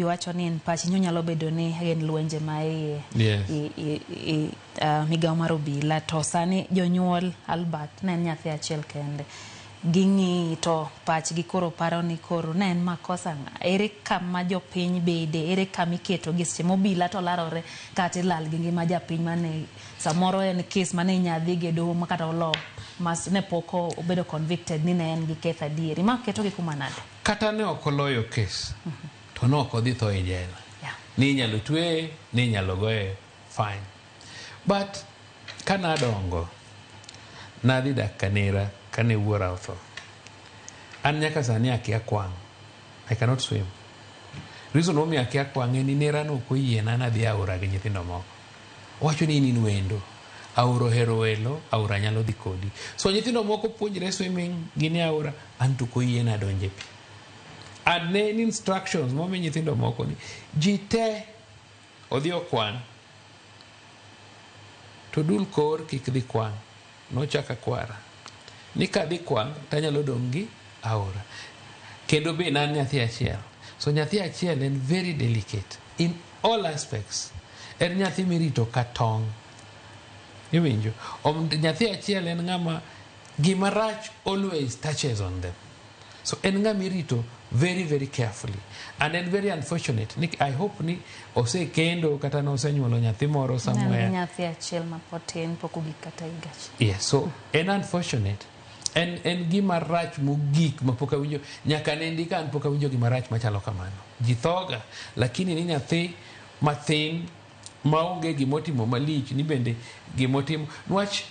Imbi wacho ni en pachi nyalo bedo ni gin lwenje ma iye i migawo mar obila. To sani jonyuol Albert ne en nyathi achiel kende, ging'iyi to pachgi koro paro ni koro ne en makosa ng'a, ere kama jopiny bede, ere kama iketogi seche ma obila to larore kata ilal gi ngima japiny mane samoro en kes mane inya dhi go e doho ma kata olo ma ne pok obedo convicted ni ne en gi ketho adieri, ma ketogi kuma nade? Kata ne ok oloyo kes, to ne ok odhi tho e jela. Ni inyalo tweye, ni inyalo goye fine. But ka nadongo, nadhi dak Kanera kane wuora otho. An nyaka sani akia kwang'. I cannot swim. Reason momiyo akia kwang' en ni nera ne ok oyiena nadhi aora gi nyithindo moko. Owacho ni in in wendo. Aora ohero welo, aora nyalo dhi kodi. So nyithindo moko puonjre swimming, gin e aora, an to ok oyiena donjo e pi. And ne en instructions momi nyithindo moko ni ji te odhi okwang' to dul kor kik dhi kwang'. Nochaka kwara ni kadhi kwang' tanyalo dong' gi aora. Kendo be an nyathi achiel. So nyathi achiel en very delicate in all aspects. En nyathi mirito ka tong'. Iwinjo? Nyathi achiel en ng'ama gima rach always touches on them. So en ng'ama irito very, very carefully. And en very unfortunate. Ni, I hope ni osekendo kata nosenyuolo nyathi moro Ne en gi somewhere. nyathi achiel ma pod tin, pok ogik kata higa achiel. Yes, so en unfortunate. En gima rach mogik ma pok awinjo nyaka nendi ka an pok awinjo gima rach machalo kamano. Ji thoga, lakini ni nyathi mathin maonge gimotimo malich ni bende gimotimo nwach.